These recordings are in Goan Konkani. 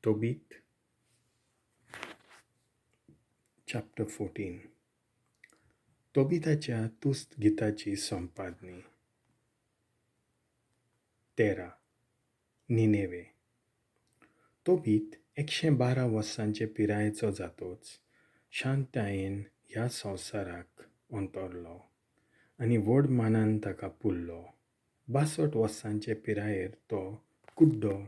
तोबीत चॅप्टर 14. तोबीताच्या तुस्त गिताची संपादनी. 13. निनेवे. तोबीत 112 वर्सांचे पिरायेचो जातोच शांततायेन ह्या संवसाराक अंतरलो आनी व्हड मानान ताका पुरलो. 62 वर्सांचे पिरायेर तो कुड्डो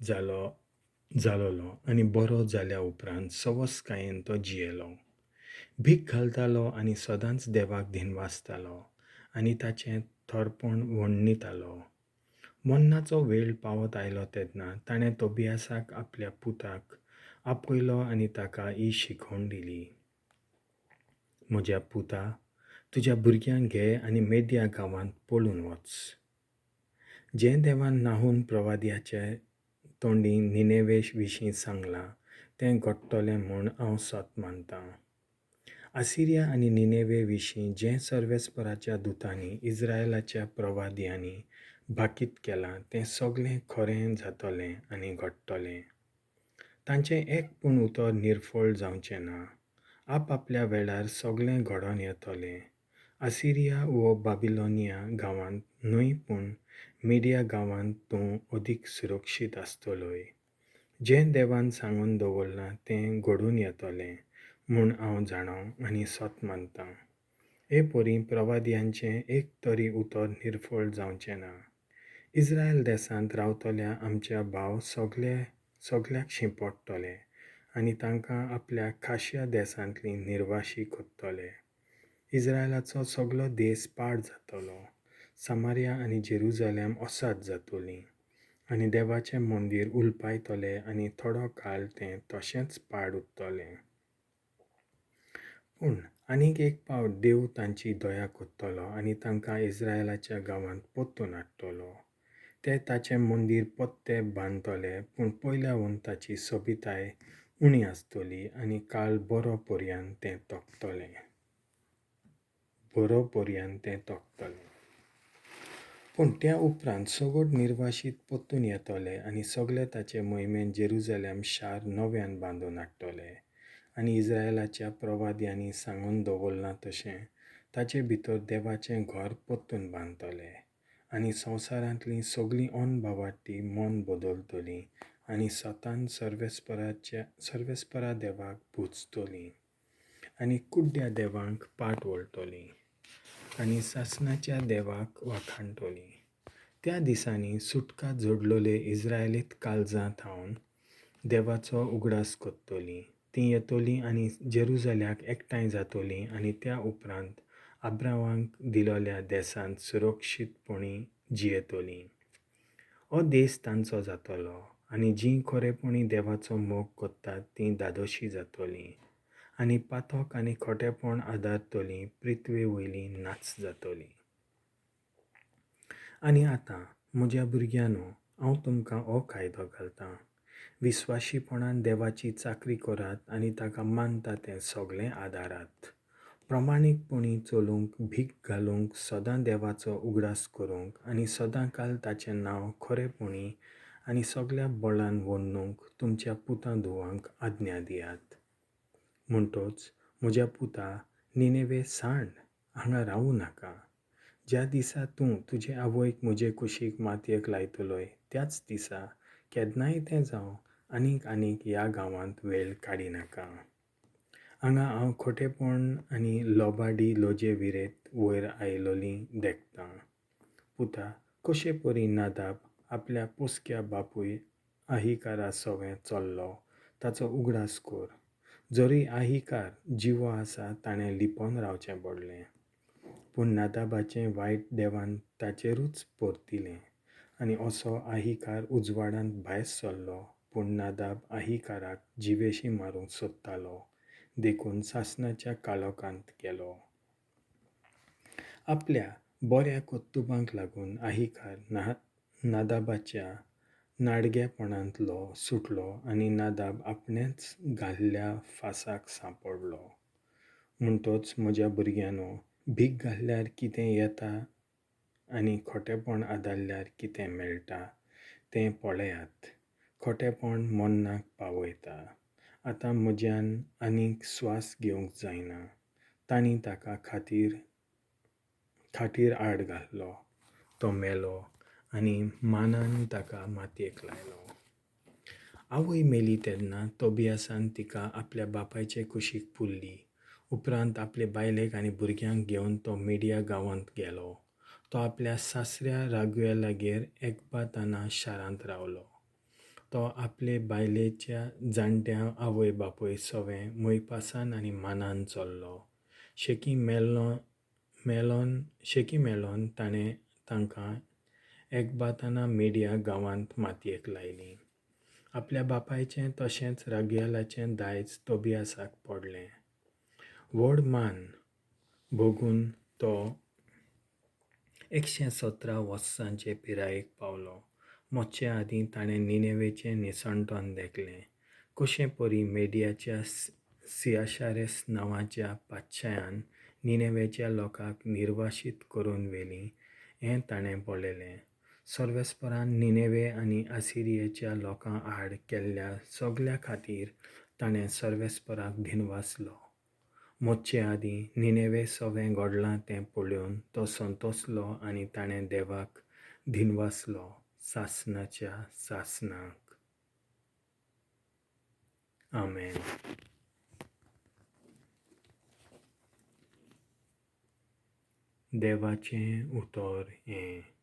जालोलो आनी बरो जाल्या उपरांत सवसकायेन तो जियेलो. भीक घालतालो आनी सदांच देवाक दिनवासतालो आनी ताचें थोरपण वर्णितालो. मरणाचो वेळ पावत आयलो तेन्ना ताणें तोबियासाक आपल्या पुताक आपयलो आनी ताका ही शिकवण दिली. म्हज्या पुता, तुज्या भुरग्यांक घे आनी मेदिया गांवांत पळून वच. जें देवान नाहून प्रवाद्याचे तोंडी निनेवे विशीं सांगलां तें घडटलें म्हूण हांव सत मानतां. आसिरिया आनी निनेवे विशीं जें सर्वेस्पराच्या दुतांनी इस्रायेलाच्या प्रवाद्यांनी भाकीत केलां तें सगळें खरें जातलें आनी घडटलें. तांचें एक पूण उतर निर्फळ जावचें ना. आपआपल्या वेळार सगळें घडोन येतलें. आसिरिया वो बाबिलोनिया गांवांत न्हय पूण मिडिया गांवांत तूं अदीक सुरक्षीत आसतलोय. जें देवान सांगून दवरलां तें घडून येतलें म्हूण हांव जाणा आनी सत मानतां. हे परीं प्रवाद्यांचें एक तरी उतर निर्फळ जावचें ना. इस्रायल देसांत रावतल्या आमच्या भाव सगळे सगळ्याक शिंपडटले आनी तांकां आपल्या खाश्या देसांतलीं निर्वाशी करतले. इस्रायलाचो सगळो देस पाड जातलो. सामारिया आनी जेरुजालेम असात जातलीं आनी देवाचें मंदीर उलपायतले आनी थोडो काळ तें तशेंच पाड उरतलें. पूण आनीक एक पावट देव तांची दया करतलो आनी तांकां इस्रायलाच्या गांवांत परतून हाडटलो. ते ताचें मंदीर परतें बांदतले पूण पयल्याहून ताची सोबिताय उणी आसतली आनी काळ बरो पर्यान तें तगतलें. बरो पर्यान तें तगतलें. पूण त्या उपरांत सगट निर्वाशीत परतून येतले आनी सगळे ताचे मोहिमेन जेरुजालेम शार नव्यान बांदून हाडटले आनी इस्रायलाच्या प्रवाद्यांनी सांगून दवरलां तशें ताचे भितर देवाचें घर परतून बांदतले आनी संवसारांतलीं सगळीं अनभावार्थी मन बदलतलीं आनी सतान सर्वेस्पराच्या सर्वेस्परा देवाक पुजतलीं आनी कुड्ड्या देवांक पाट वळटलीं आनी सासणाच्या देवाक वाखाणटलीं. त्या दिसांनी सुटका जोडलेले इस्रायलीत काळजां थावन देवाचो उगडास करतलीं. तीं येतलीं आनी जेरुजाल्याक एकठांय जातलीं आनी त्या उपरांत आब्रावांक दिलोल्या देसांत सुरक्षीतपणी जियेतलीं. हो देस तांचो जातलो आनी जीं खरेपणी देवाचो मोग करतात तीं धादोशी जातलीं आनी पातक आनी खोटेपण आदारतलीं पृथ्वे वयलीं नाच जातलीं. आनी आतां म्हज्या भुरग्यांनो, हांव तुमकां हो कायदो घालतां. विस्वाशीपणान देवाची चाकरी करात आनी ताका मानता तें सगळें आदारात. प्रमाणीकपणी चलूंक, भीक घालूंक, सदां देवाचो उगडास करूंक आनी सदांकाल ताचें नांव खरेपणी आनी सगळ्या बळान वर्णूंक तुमच्या पुतां धुवांक आज्ञा दियात. म्हणटोच म्हज्या पुता, निनेवे सांड, हांगा रावूं नाका. ज्या दिसा तूं तुजे आवयक म्हजे कुशीक मातयेक लायतलोय त्याच दिसा केन्नाय तें जावं आनीक आनीक ह्या गांवांत वेळ काडिनाका. हांगा हांव खोटेपण आनी लोबाडी लोजे विरेत वयर आयलोली देखतां. पुता, कशे परी नादाब आपल्या पोसक्या बापूय आहिकारा सवें चल्लो ताचो उगडास कर. जरी आहिकार जिवो आसा ताणें लिपोन रावचें पडलें. पूण नादाबाचें वायट देवान ताचेरूच परतिलें आनी असो आहिकार उजवाडांत भायर सरलो. पूण नादाब आहिकाराक जिवेशी मारूंक सोदतालो देखून सासणाच्या काळोखांत गेलो. आपल्या बऱ्या कर्तुबांक लागून आहिकार नादाबाच्या नाडगेपणांतलो सुटलो आनी नादाब आपणेंच घाल्ल्या फासाक सांपडलो. म्हणटोच म्हज्या भुरग्यांनो, भीक घालल्यार कितें येता आनी खोटेपण आदारल्यार कितें मेळटा तें पळयात. खोटेपण मरणाक पावयता. आतां म्हज्यान आनीक स्वास घेवंक जायना. तांणी ताका खाटीर आड घालो. तो मेलो आनी मानान ताका मातयेक लायलो. आवय मेली तेन्ना तोबियासान तिका आपल्या बापायचे कुशीक पुरली. उपरांत आपले बायलेक आनी भुरग्यांक घेवन तो मिडिया गांवांत गेलो. तो आपल्या सासऱ्या रागुएलागेर एकबाताना शारांत रावलो. तो आपले बायलेच्या जाणट्या आवय बापूय सवें मोयपासान आनी मानान चल्लो. शेकी मेलोन ताणें तांकां एकबाताना मिडिया गांवांत मातयेक लायलीं. आपल्या बापायचें तशेंच रागुएलाचें दायज तोबियासाक पडलें. व्हड मान भोगून तो 117 वर्सांचे पिरायेक पावलो. मोचे आदीं ताणें निनेवेचें निसणटन देखलें. कशें परी मेडियाच्या सियाशारेस नांवाच्या पातशायान निनेवेच्या लोकांक निर्वाशीत करून व्हेलीं हें ताणें पळयलें. सर्वेस्परान निनेवे आनी आसिरियेच्या लोकां आड केल्ल्या सगल्या खातीर ताणें सर्वेस्पराक धिनवासलो. मोचे आदीं निनेवे सवें घडलां तें पळोवन तो संतोसलो आनी ताणें देवाक धिनवासलो सासणाच्या सासणाक. आमेन. देवाचें उतर हें.